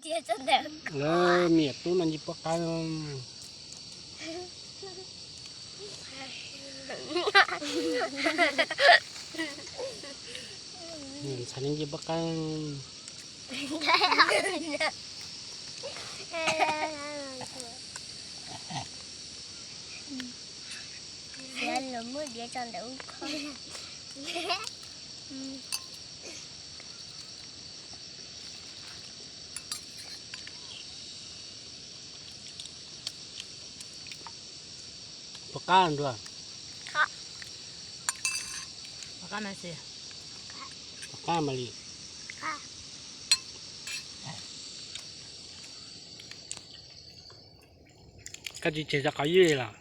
Lawv niam tub no nce pob qab. Ntxhais nce pob qab. Lawv muab diav tso ntawm ub kho. Puas qab nruas? Qab mas li. Koj tsis tseg cov qos ywj los?